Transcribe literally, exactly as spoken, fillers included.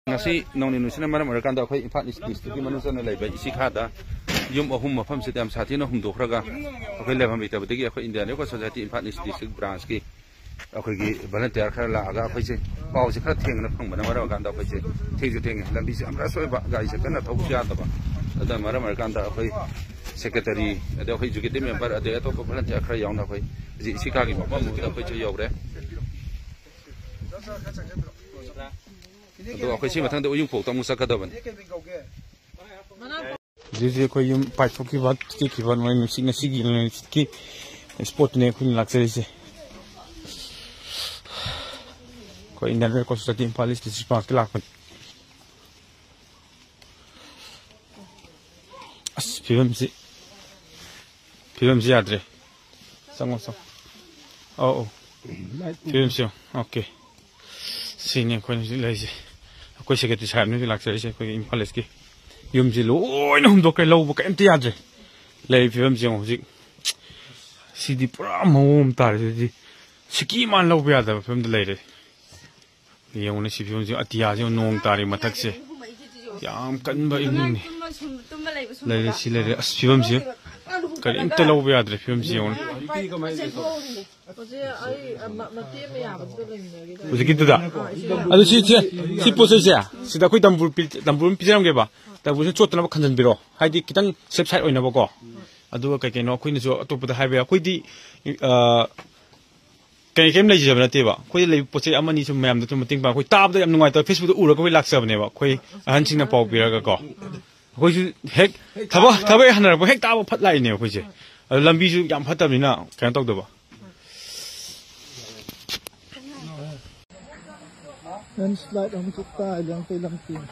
ꯉꯁꯤ ꯅꯣꯡꯂꯩ ꯅꯨꯡꯁꯤꯠꯅ ꯃꯔꯝ ꯑꯣꯏꯔꯀꯥꯟꯗ ꯑꯩꯈꯣꯏ ꯏꯝꯐꯥꯜ ꯏꯁ ꯗꯤꯁꯇ꯭ꯔꯤꯛꯀꯤ ꯃꯅꯨꯡ ꯆꯟꯅ ꯂꯩꯕ ꯏꯁꯤꯈꯥꯗ ꯌꯨꯝ ꯑꯍꯨꯝ ꯃꯐꯝꯁꯤꯗ ꯌꯥꯝ ꯁꯥꯊꯤꯅ ꯍꯨꯝꯗꯣꯛꯈ꯭ꯔꯒ, ꯑꯩꯈꯣꯏ ꯂꯩꯐꯝ ꯂꯩꯇꯕꯗꯒꯤ ꯑꯩꯈꯣꯏ Indian red cross society Imphal east district ꯕ꯭ꯔꯥꯟꯁꯀꯤ ꯑꯩꯈꯣꯏꯒꯤ ꯚꯣꯂꯟꯇꯤꯌꯥꯔ ꯈꯔ ꯂꯥꯛꯑꯒ, ꯑꯩꯈꯣꯏꯁꯦ ꯄꯥꯎꯁꯦ ꯈꯔ ꯊꯦꯡꯅ ꯐꯪꯕꯅ ꯃꯔꯝ ꯑꯣꯏꯔꯀꯥꯟꯗ ꯑꯩꯈꯣꯏꯁꯦ ꯊꯦꯡꯁꯨ ꯊꯦꯡꯉꯦ, ꯂꯝꯕꯤꯁꯦ ꯌꯥꯝ ꯔꯁ ꯑꯣꯏꯕ, ꯒꯥꯔꯤꯁꯦ ꯀꯟꯅ ꯊꯧꯕꯁꯨ ꯌꯥꯗꯕ꯫ ꯑꯗꯨꯅ ꯃꯔꯝ ꯑꯣꯏꯔꯀꯥꯟꯗ ꯑꯩꯈꯣꯏ ꯁꯦꯀ꯭ꯔꯦꯇꯔꯤ, ꯑꯗꯩ ꯑꯩꯈꯣꯏ ꯑꯦꯛꯖꯤꯀ꯭ꯌꯨꯇꯤꯚ ꯃꯦꯝꯕꯔ, ꯑꯗꯩ ꯑꯇꯣꯞꯄ ꯚꯣꯂꯟꯇꯤꯌꯔ ꯈꯔ ꯌꯥꯎꯅ ꯑꯩꯈꯣꯏ ꯍꯧꯖꯤꯛ ꯏꯁꯤꯈꯥꯒꯤ ꯃꯐꯝ ꯑꯃꯗ ꯑꯩꯈꯣꯏꯁꯨ ꯌꯧꯔꯦ꯫ ꯑꯗꯣ ꯑꯩꯈꯣꯏ ꯁꯤ ꯃꯊꯪꯗ ꯎꯌꯨꯡꯈꯣꯛꯇ ꯑꯃꯨꯛ ꯆꯠꯀꯗꯕꯅꯤ꯫ ꯍꯧꯖꯤꯛ ꯍꯧꯖꯤꯛ ꯑꯩꯈꯣꯏ ꯌꯨꯝ ꯄꯥꯏꯊꯣꯛꯈꯤꯕ, ꯇꯦꯛꯈꯤꯕ ꯅꯣꯡꯂꯩ ꯅꯨꯡꯁꯤꯠ, ꯉꯁꯤꯒꯤ ꯅꯣꯡꯂꯩ ꯅꯨꯡꯁꯤꯠꯀꯤ ꯏꯁꯄꯣꯠꯇꯨꯅꯦ ꯑꯩꯈꯣꯏꯅ ꯂꯥꯛꯆꯔꯤꯁꯦ꯫ ꯑꯩꯈꯣꯏ Indian red cross society Imphal east district ꯕ꯭ꯔꯥꯟꯁꯀꯤ ꯂꯥꯛꯄꯅꯤ꯫ ꯑꯁ, ꯐꯤꯕꯝꯁꯤ, ꯐꯤꯕꯝꯁꯤ ꯌꯥꯗ꯭ꯔꯦ꯫ ꯆꯪꯉꯣ, ꯆꯪꯉꯣ꯫ ꯑꯧ, ꯑꯧ꯫ ꯐꯤꯕꯝꯁꯤ ꯌꯦꯡꯉꯣ꯫ ꯑꯣꯀꯦ꯫ ꯁꯤꯅꯤ ꯑꯩꯈꯣꯏꯅ ꯍꯧꯖꯤꯛ ꯂꯩꯔꯤꯁꯦ꯫ ꯑꯩꯈꯣꯏ ꯁꯦꯀ꯭ꯔꯦꯇꯔꯤ ꯁꯥꯍꯦꯕꯅ ꯍꯧꯖꯤꯛ ꯂꯥꯛꯆꯔꯤꯁꯦ ꯑꯩꯈꯣꯏꯒꯤ ꯏꯝꯐꯥꯜ ꯏꯁꯀꯤ꯫ ꯌꯨꯝꯁꯤ ꯂꯣꯏꯅ ꯍꯨꯝꯗꯣꯛꯈ꯭ꯔꯦ, ꯂꯧꯕ ꯀꯔꯤꯝꯇ ꯌꯥꯗ꯭ꯔꯦ꯫ ꯂꯩꯔꯤꯕ ꯐꯤꯕꯝꯁꯤ ꯌꯦꯡꯉꯣ ꯍꯧꯖꯤꯛ꯫ ꯁꯤꯗꯤ ꯄꯨꯔꯥ ꯃꯑꯣꯡ ꯑꯃ ꯇꯥꯔꯦ꯫ ꯁꯤꯗꯤ ꯁꯤꯀꯤ ꯃꯥꯟ ꯂꯧꯕ ꯌꯥꯗꯕ ꯐꯤꯕꯝꯗ ꯂꯩꯔꯦ꯫ ꯌꯦꯡꯉꯨꯅꯦ, ꯁꯤ ꯐꯤꯕꯝꯁꯤ, ꯑꯇꯤꯌꯥꯁꯤ ꯌꯦꯡꯉꯨ, ꯅꯣꯡ ꯇꯥꯔꯤ ꯃꯊꯛꯁꯦ꯫ ꯌꯥꯝ ꯀꯟꯕ ꯏꯃꯨꯡꯅꯤ꯫ ꯂꯩꯔꯦ, ꯁꯤ ꯂꯩꯔꯦ꯫ ꯑꯁ, ꯐꯤꯕꯝꯁꯤ ꯀꯔꯤꯝꯇ ꯂꯧꯕ ꯌꯥꯗ꯭ꯔꯦ, ꯐꯤꯕꯝꯁꯤ ꯌꯦꯡꯉꯨꯅꯦ꯫ ꯍꯧꯖꯤꯛꯀꯤꯗꯨꯗ꯫ ꯑꯗꯨ ꯁꯤ, ꯁꯤ, ꯁꯤ ꯄꯣꯠ ꯆꯩꯁꯦ, ꯁꯤꯗ ꯑꯩꯈꯣꯏ ꯗꯝꯕꯨꯔ ꯄꯤ-, ꯗꯝꯕꯨꯔ ꯑꯃ ꯄꯤꯖꯔꯝꯒꯦꯕ꯫ ꯗꯝꯕꯨꯔꯁꯤ ꯆꯣꯠꯇꯅꯕ ꯈꯟꯖꯟꯕꯤꯔꯣ꯫ ꯍꯥꯏꯗꯤ ꯈꯤꯇꯪ ꯁꯦꯐ ꯁꯥꯏꯠ ꯑꯣꯏꯅꯕꯀꯣ꯫ ꯑꯗꯨꯒ ꯀꯩ ꯀꯩꯅꯣ ꯑꯩꯈꯣꯏꯅꯁꯨ ꯑꯇꯣꯞꯄꯗ ꯍꯥꯏꯕ ꯌꯥꯏ꯫ ꯑꯩꯈꯣꯏꯗꯤ, ꯑ, ꯀꯩ ꯀꯩꯝ ꯂꯩꯖꯕ ꯅꯠꯇꯦꯕ꯫ ꯑꯩꯈꯣꯏꯗ ꯂꯩꯕ ꯄꯣꯠ ꯆꯩ ꯑꯃꯅꯤ ꯁꯨꯝ ꯃꯌꯥꯝꯗ ꯁꯨꯝ ꯃꯇꯦꯡ ꯄꯥꯡ-, ꯑꯩꯈꯣꯏ ꯇꯥꯕꯗ ꯌꯥꯝ ꯅꯨꯡꯉꯥꯏꯇꯕ, ꯐꯦꯁꯕꯨꯛꯇ ꯎꯔꯒ ꯑꯩꯈꯣꯏ ꯂꯥꯛꯆꯕꯅꯦꯕ꯫ ꯑꯩꯈꯣꯏ ꯑꯍꯟꯁꯤꯡꯅ ꯄꯥꯎ ꯄꯤꯔꯒꯀꯣ꯫ ꯑꯩꯈꯣꯏꯁꯨ ꯍꯦꯛ ꯊꯕꯛ, ꯊꯕꯛ ꯍꯦꯛ ꯍꯟꯅꯔꯛꯄ ꯍꯦꯛ ꯇꯥꯕ ꯐꯠ ꯂꯥꯛꯏꯅꯦꯕ ꯑꯩꯈꯣꯏꯁꯦ꯫ ꯑꯗꯨ ꯂꯝꯕꯤꯁꯨ ꯌꯥꯝ ꯐꯠꯇꯕꯅꯤꯅ ꯀꯩꯅꯣ ꯇꯧꯗꯕ꯫ ꯂꯦꯟꯁ꯭ꯂꯥꯏꯗ ꯑꯃꯈꯛ ꯇꯥꯏ ꯂꯝꯐꯦꯜ ꯂꯝꯐꯦꯜ꯫